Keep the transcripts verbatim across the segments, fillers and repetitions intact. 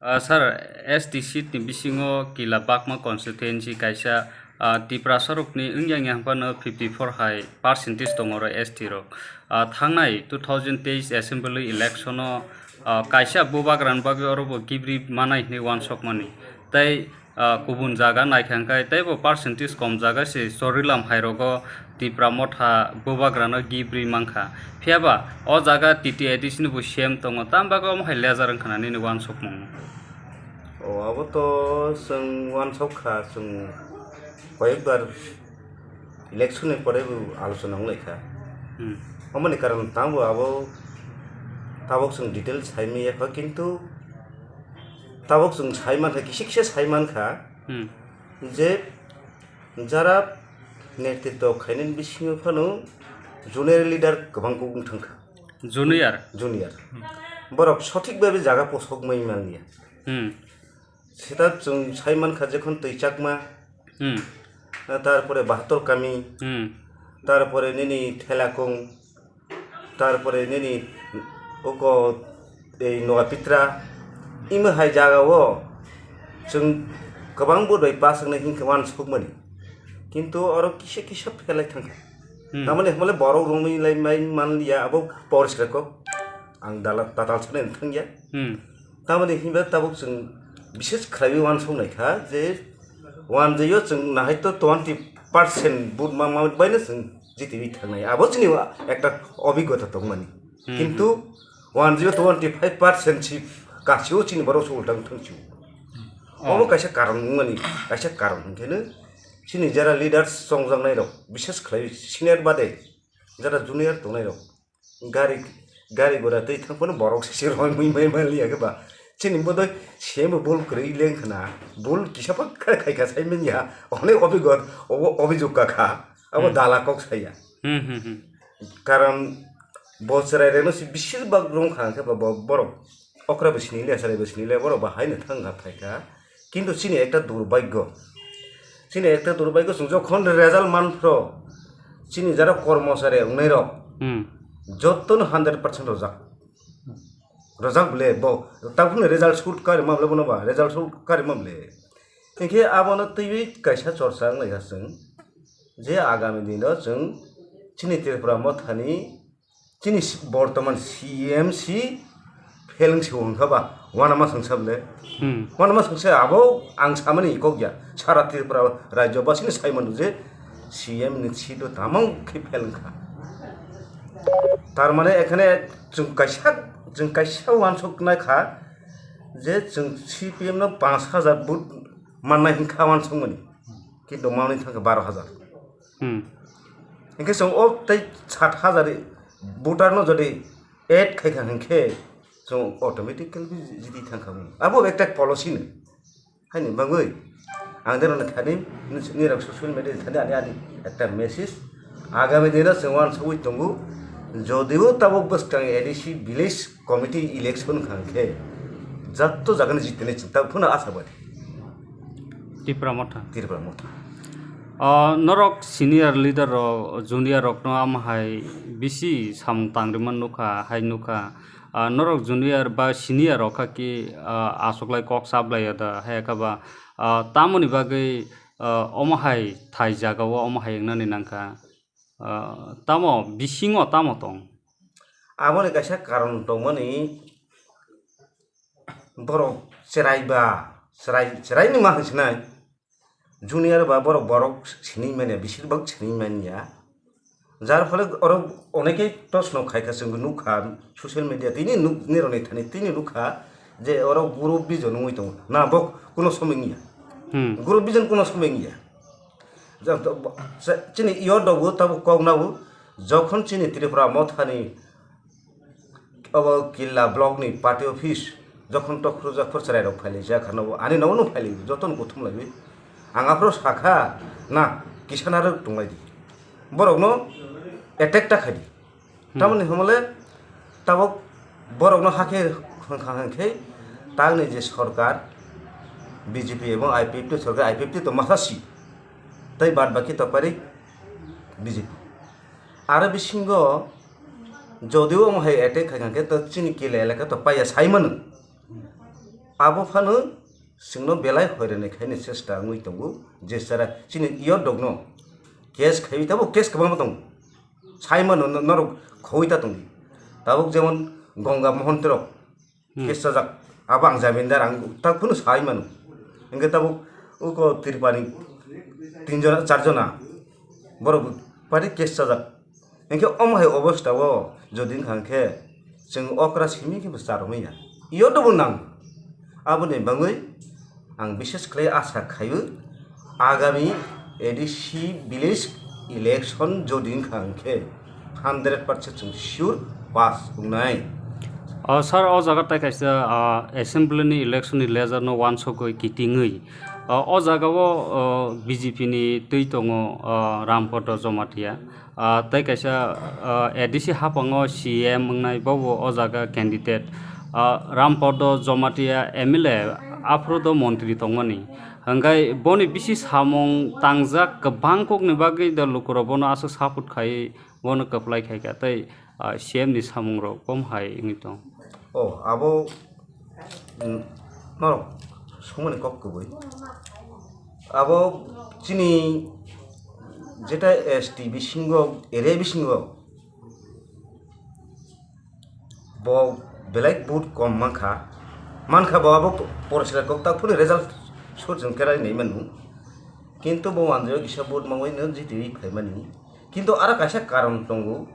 Ah, sir, S T seat ni bisingo Kila Bakma constituency kaisa, ah, Tiprasa rokni wngya wngya hwnphano fifty four hai percentage tongo oro S T rok. Ah, thangnai two thousand teis assembly election o, ah, kaisa bubagrani bagwi oro bo gibri manai hinwi uansukmani. Tei, ah, kubun jaga naikha hwnkhe teibo percentage kom jaga se Chorilam hai rogo Tipra Motha bubagrano gibri mankha. Phiyaba o jaga T T A D C ni bo C M tongo, tamo bagwi omo hai lejar wngkha na nini uansukmung? O, abo to chwng uansuk kha, chwng koyekbar election ni pore bo alochona wng lai kha. Hmm. Omoni karon tamo abo tabuk chwng detail sai manya kha, kintu tabuk chwng sai mankha, kisa kisa sai mankha Hmm. je jara netritw khainani bisingo phano junior leader kwbang kuk wng thangkha. Junior. Junior. Borok sothik babe jaga posok mai manliya. Hmm. Seta chwng sai mankha, jekhon twi chakma, Hmm. tarpore Bahator Kami, Hmm. tarpore nini Thelakung, tarpore nini oko ei Noga Pitra, imo hai jaga o chwng kwbang vote bai pass wngnai hinkhe uansukmani. Kintu oro kisa kisa phelai thangkha. Hmm. Tamoni hwnmale borok romwi lai mai manliya, abo poriskar kok. Ang dala tatal sanai thangya. Hmm. Tamoni hinba tabuk chwng bises khlaiwi uansuknai kha je uanjaio chwng nahai to twenty percent vote ma, ma baino chwng jitiwi thangnai. Abo chini ekta obigota tongmani. Hmm. Kintu uanjaio twenty five percent si kasio chini borok se ultang thangchio. Oh. Obo kaisa karon wngmani, kaisa karon hwnkhe no chini jara leaders chongjaknai rok, bises khlaiwi senior bade jara junior tongnai rok. Gari, gari gura twi thang phano borok se roi mui mai mali ya khe ba. Chini bodoi C M bo bul kwrwi leng khna. Bul kisa phak khai kha sai manya. Onek obigot, obo obijog ka kha. Abo Hmm. dala kok saya. Hmm, hmm, hmm. Karon bo chwrai reno si bisir bak rong kha khe ba bo-, borok. Okra bo sini le, chwrai bo sini le, borok bo haino thang kha thai kha. Kintu chini ekta durbhagyo. Chini ekta durbhagyo, chwng jokhon result manphro, chini jara kormochari wngnai rok, Hmm. jotono hundred percent rojak. Rojak bole bo, tabukni result shoot kari ma bole bono ba, result shoot kari ma bole. Hinkhe abono twiwi kaisa chorcha wnglai kha chwng, je agami dino chwng chini Tripura mothani Chini si-, bortoman C M si pheleng si hwnkha ba, uanama swngsa bole. Hmm. Uanama swngsa abo ang samani kok ya. Sara Tripura rajyo basini sai mano je C M ni seat o tamang khe pheleng kha. Tar mane ekhane chwng kaisa, chwng kaisa uansuk nai kha je chwng C P M no panch hajar vote mannai hwnkha uansukmani. Kintu manwi thangkha baro hajar. Hmm. Hinkhe chwng o tei sat hajar voter no jodi add khai kha hinkhe chwng automatically jiti thang kha. Abo ekta policy no. Haini bagwi ang de rwna thani nirok social media thani ani ani ekta message. Agami dino chwng uansugwi tongo. Jodio tabuk bwskang A D C village committee election kha hinkhe jatto jagani jitini chwng tabuk phano asa bai. Tipra Motha. Tipra Motha. O, norok senior leader rok, junior rok no ama hai bisi samung tangri man nukha, hai nukha. Ah, norok junior ba senior rok kha ki, ah, asoklai kok sablai ya da, hai kha ba, ah, tamoni bagwi, ah, omo hai thai jaga o omo hai wngnani nangkha. Ah, tamo bisingo tamo tong? Aboni kaisa karon tongmani, borok chwrai ba, chwrai, chwraini ma hinsinai. Junior ba borok, borok sinwi manya, besir bak sinwi manya. Jar phole oro onekei tosno khai kha, chwng nukha social media tini nuk, nironi thani tini nukha je oro group bijon wngwi tongo. Na, bo kuno somoi wngya. Hmm. Group bijon kuno somoi wngya. Ja-, ja-, chini yo dogo tabo kok nabo, jokhon chini Tripura mothani obo Killa block ni party office, jokhon tokhorjak phor chwrai rok phailaijak, hano ani nogo no phailaio, jotono kuthum laiwi. Ang aphuru sakha, na, kisa narwk tonglaidi. Borokno attack ta khaidi. Hmm. Tamoni hwnmale tabuk borokno hakhe hwnkha hwnkhe tangni je sorkar B J P ebong I P F T sorkar, I P F T to masa si, tei bad baki to pari B J P. Aro bisingo jodio omo hai attack khai hwnkhe to chini Killa elaka to paiya sai mano. Abo phano chwngno belai hoirani khaini chesta wngwi tongo, je chara chini yodokno case khaiwi tabuk case kwbangma tongo, sai mano no-, norok khogwi ta tongdi. Tabuk jemon Ganga Mohantirok Hmm. case chajak, abo ang jamindar, ang tak phano sai mano. Hwnkhe tabuk uko Tripurani tinjona, charjona borok party case chajak. Hwnkhe omo hai obostha o jodi wngkha hwnkhe chwng okra simi khe bo charwmaya. Yodobo nang. Aboni bagwi ang bishes khlai asa khaio, agami A D C village election jodi wngkha hwnkhe hundred percent chwng sure pass wngnai. O sir, o jaga tai kaisa, ah, assembly ni election ni ledger no wansugwi kitingwi, ah, o jaga o, ah, B J P ni twi tongo, ah, Rampada Jamatia. Ah, tei kaisa, ah, A D C haphango C M wngnai, bobo o jaga candidate. Ah, Rampada Jamatia M L A, aphuru do montri tongmani. Hwnkhe boni bisi samung tangjak kwbang kokni bagwi do lukurok bono aswk support khai, bono kwplai khai kha. Tei, ah, C M ni samungrok kom hai wngwi tong. Oh, abo, mm, norok songmani kok kwbwi. Abo chini jeta S T bisingo, area bisingo bo belai vote kom mankha. Mankha bo abo porosila kok tak phuru result sot jong kerai nai manu. Kintu bo manjao kisa vote mangwi no jiti phaimani. Kintu aro kaisa karon tongo.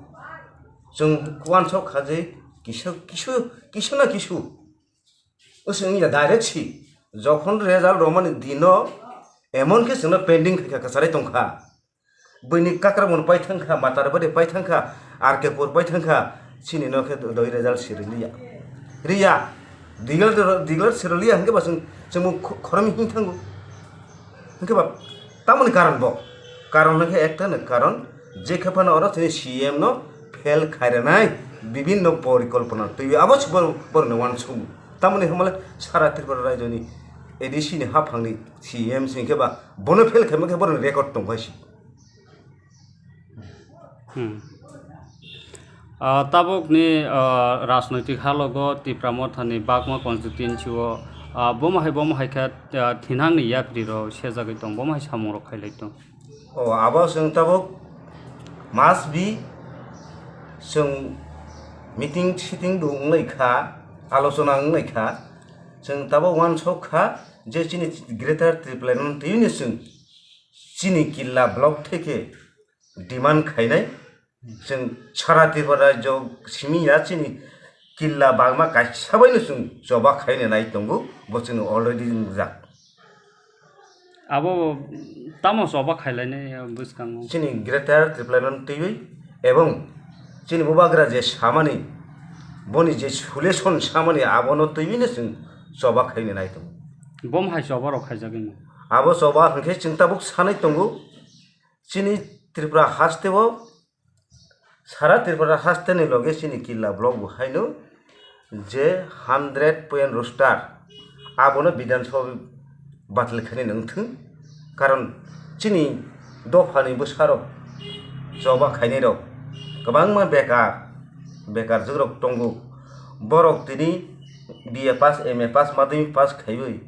Chwng uansuk kha je kisa, kisu, kisu na kisu. Wngya direct si, jokhon result romani dino, emon khe chwngno pending khaikha, kwcharwi tongkha. Buini Kakrabon pai thangkha, Matar Bari pai thangkha, R K Pur pai thangkha, chini no khe doi result si rwliya. Riya, digel, digel si rwliya hwnkhe ba chwng, chwngbo kho-, khoroknwi him thango. Hwnkhe ba tamoni karon bo? Karon hwnkhe ekta no karon, je khe phano oro chini C M no fail khairwnai bibinno porikolpona twiwi abo se borok, borokno uansukmung. Tamoni hwnmale sara Tripura rajyoni A D C ni haphangni C M se hwnkhe ba bono fail khaima khe borokni record tongkha se. Hmm. Ah, tabukni, ah, rajnoitik halogo Tipra Mothani Bagma constituency o, ah, bomo hai, bomo hai khe, ah, thinangni yapri rok sejagwi tong, bomo hai samung rok khailai tong. O, abo chwng tabuk must be chwng meeting siting bo wnglai kha, alochona wnglai kha, chwng tabuk uansuk kha je chini Greater Tipraland twi ni chwng chini Killa block theke demand khainai, chwng sara Tripura rajyo simi ya chini Killa Bagma kaisa bai no chwng choba khaina nai tongo, bo chwng already wngjak. Abo tamo choba khailainai bwskango? Chini Greater Tipraland twiwi ebong chini bubagra je samani, boni je solution samani abono twiwi no chwng choba khaina nai tongo. Bom hai choba rok khaijagwi no? Abo choba hwnkhe chwng tabuk sanai tongo, chini Tripura haste o, sara Tripura haste ni loge chini Killa block bo haino je hundred point roster abono Bidhan Sabha batil khainai wngthwng, karon chini dophani bwsarok choba khainai rok kwbangma bekar, bekar jwkrok tongo, borok tini B A pass, M A pass, madhyamik pass khaiwi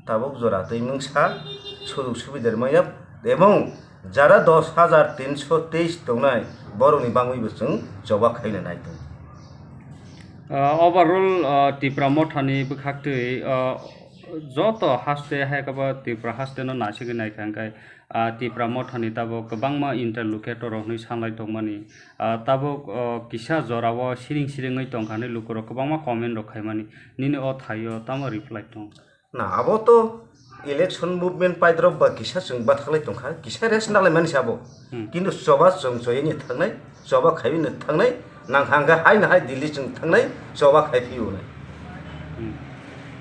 tabuk jora twi mungsa sujuk subidar manya ebong jara dos hajar tinso teis tongnai borokni bangwi bo chwng choba khaina nai tongo. Ah, overall, ah, Tipra Mothani bwkhaktwi, ah, joto haste hai khe bo Tripura haste no naisingwi naikha hwnkhe, ah, Tipra Mothani tabuk kwbangma interlocutor rok hwnwi sanlai tongmani. Ah, tabuk, ah, kisa jorao siring siringwi tongkha hwnwi lukurok kwbangma comment rok khaimani. Nini o thaio tamo reply tong? Na, abo to election movement paidrop ba kisa chwng bathaklai tongkha, kisa rest nalaimani se abo. Hmm. Kintu choba chwng choyani thangnai, choba khaiwi no thangnai, nang hangkha hai na hai Delhi chwng thangnai, choba khai phiyo nai. Hmm.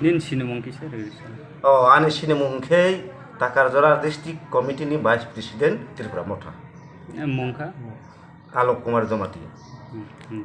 Nini sinimung kisa rwgwi sa? Oh, ani sinimung hwnkhe Takarjora District Committee ni Vice President Tripura Motha. Eh, mung kha? Alok Kumar Jamatia. Hmm, hmm.